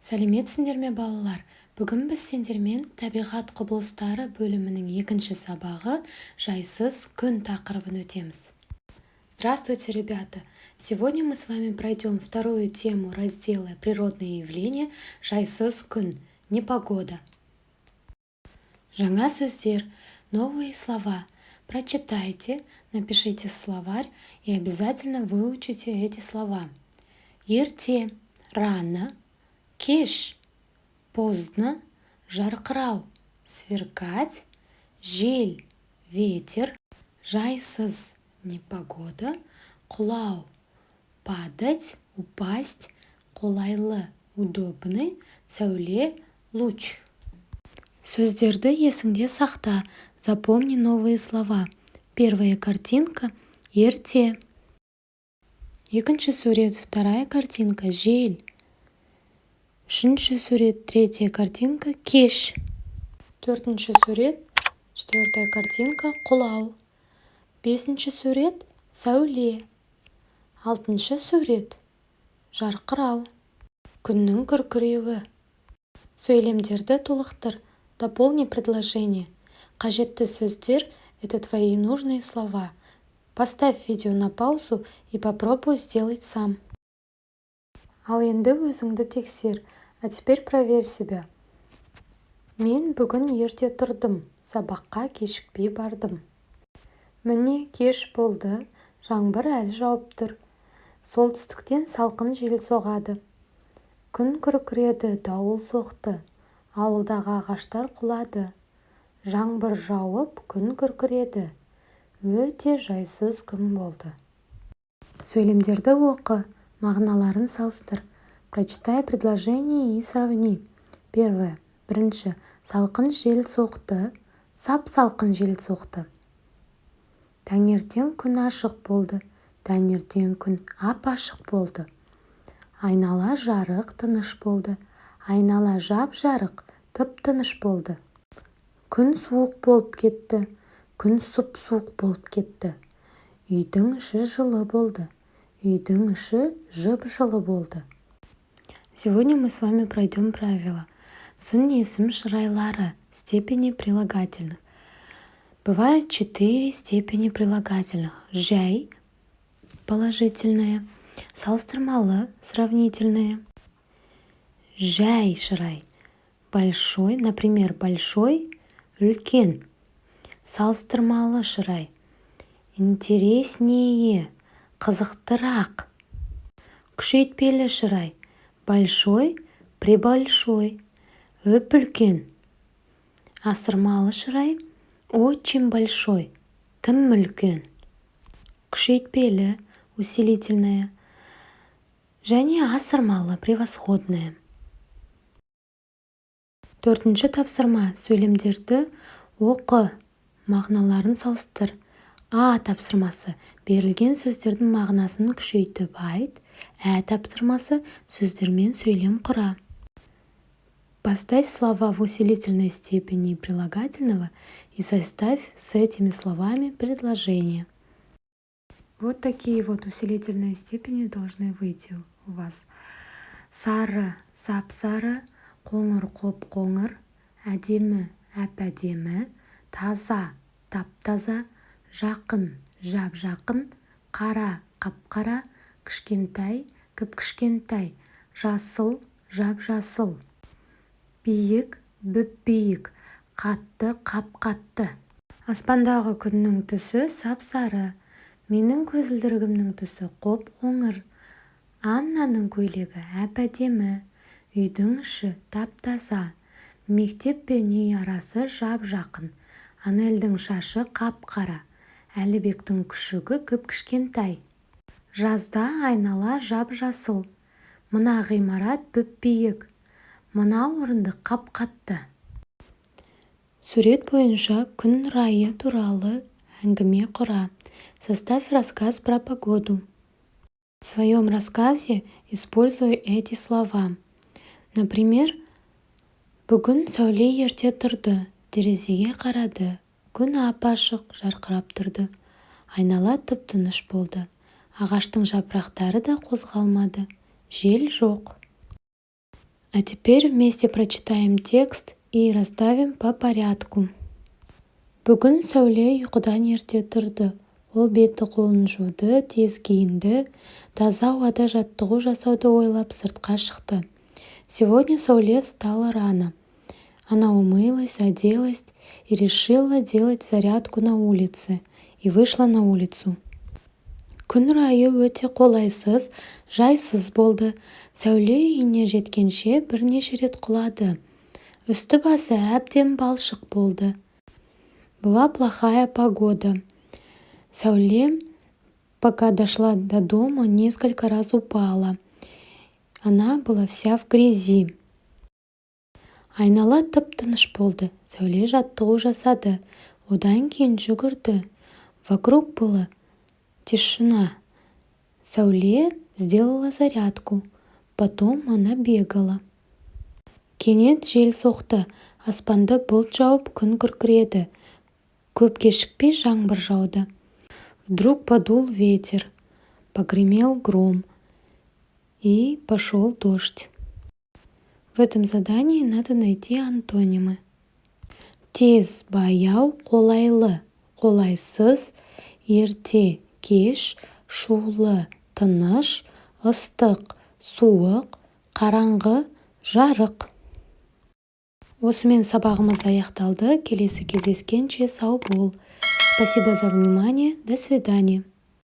Сәлеметсіңдер ме, балалар! Бүгін біз сендермен табиғат құбылыстары бөлімінің екінші сабағы «Жайсыз күн» тақырыбын өтеміз. Здравствуйте, ребята! Сегодня мы с вами пройдем вторую тему раздела «Природные явления» «Жайсыз күн», непогода. Жаңа сөздер, новые слова. Прочитайте, напишите словарь и обязательно выучите эти слова. Ерте – рано, кеш – поздно, жарқырау – сверкать, жел – ветер, жайсыз – непогода, құлау – падать, упасть, қолайлы – удобный, сәуле – луч. Сөздерді есіңде сақта. Запомни новые слова. Первая картинка – ерте. Екінші сурет, вторая картинка – жел. Үшінші сурет, третья картинка – кеш. Төртінші сурет, четвертая картинка – құлау. Бесінші сурет – сәуле. Алтыншы сурет – жарқырау. Күннің күркіреуі. Сөйлемдерді толықтыр. Дополни предложение. Қажетті сөздер – это твои нужные слова. Поставь видео на паузу и попробуй сделать сам. Ал енді өзіңді тексер. А теперь проверь себя. Мен бүгін ерте тұрдым, сабаққа кешікпей бардым. Міне, кеш болды, жаңбыр әлі жауып тұр. Солтүстіктен салқын жел соғады. Күн күркіреді, дауыл соқты. Ауылдағы ағаштар құлады. Жаңбыр жауып, күн күркіреді. Өте жайсыз күн болды. Сөйлемдерді оқы, мағыналарын салыстыр. Прочитай предложение и сравни. Первое. Бірінші. Салқын жел соқты, сап-салқын жел соқты. Таңертең күн ашық болды, таңертең күн ап-ашық болды. Айнала жарық, тыныш болды, айнала жап-жарық, тып-тыныш болды. Күн суық болып кетті, күн сұп-суық болып кетті. Үйдің іші жылы болды, үйдің іші жып-жылы болды. Сегодня мы с вами пройдем правила. Сын есім шырайлары, степени прилагательных. Бывает четыре степени прилагательных. Жай – положительное, салыстырмалы – сравнительное, жай шырай – большой, например, большой – үлкен, салыстырмалы шырай – интереснее, қызықтырақ, күшейтпелі шырай – большой, пребольшой, үп-үлкен, асырмалы шырай – очень большой, тым үлкен, күшейтпелі – усилительное және асырмалы – превосходное. Төртінші тапсырма. Сөйлемдерді оқы, мағыналарын салыстыр. А тапсырмасы: берілген сөздердің мағынасын күшейтіп айт. Ә тапсырмасы: сөздермен сөйлем құра. Поставь слова в усилительной степени прилагательного и составь с этими словами предложение. Вот такие вот усилительные степени должны выйти у вас. Сары – сап-сары, қоңыр – қоп-қоңыр, әдемі – әп-әдемі, таза – тап-таза, жақын – жап-жақын, қара – қап-қара, кішкентай – кіп-кішкентай, жасыл – жап-жасыл, биік – бүп-биік, қатты – қап-қатты. Аспандағы күннің түсі сап-сары. Менің көзілдірігімнің түсі қоп-қоңыр. Аннаның көйлегі әп-әдемі. Үйдің іші тап-таза. Мектеп пен үй арасы жап-жақын. Анельдің шашы қап-қара. Әлібектің күшігі кіп-кішкентай. Жазда айнала жап-жасыл. Мына ғимарат бүп-биік. Мына орындық қап-қатты. Сурет бойынша күн райы туралы әңгіме құра. Составь рассказ про погоду. В своем рассказе используй эти слова. Например, бүгін Сәуле ерте тұрды, терезеге қарады. Күн ап-ашық жарқырап тұрды. Айнала тып-тыныш болды. Ағаштың жапырақтары да қозғалмады. Жел жоқ. А теперь вместе прочитаем текст и расставим по порядку. Бүгін Сәуле ұйқыдан ерте тұрды. Ол беті-қолын жуды, тез киінді, таза ауада жаттығу жасауды ойлап, сыртқа шықты. Сегодня Сауле встала рано. Она умылась, оделась и решила делать зарядку на улице и вышла на улицу. Күн райы өте қолайсыз, жайсыз болды. Сәуле үйіне жеткенше бірнеше рет құлады. Үсті-басы әбден балшық болды. Была плохая погода. Сауле, пока дошла до дома, несколько раз упала. Она была вся в грязи. Айнала тып-тыныш болды. Сәуле жаттығу жасады. Одан кейін жүгірді. Вокруг была тишина. Сәуле сделала зарядку. Потом она бегала. Кенет жел соқты. Аспанды бұлт жауып, күн күркіреді. Көп кешікпей жаңбыр жауды. Вдруг подул ветер, погремел гром, и пошел дождь. В этом задании надо найти антонимы. Тез, баяу, қолайлы, қолайсыз, ерте, кеш, шулы, тыныш, ыстық, суық, қараңғы, жарық. Осымен сабағымыз аяқталды. Келесі кездескенше сау бол. Спасибо за внимание. До свидания.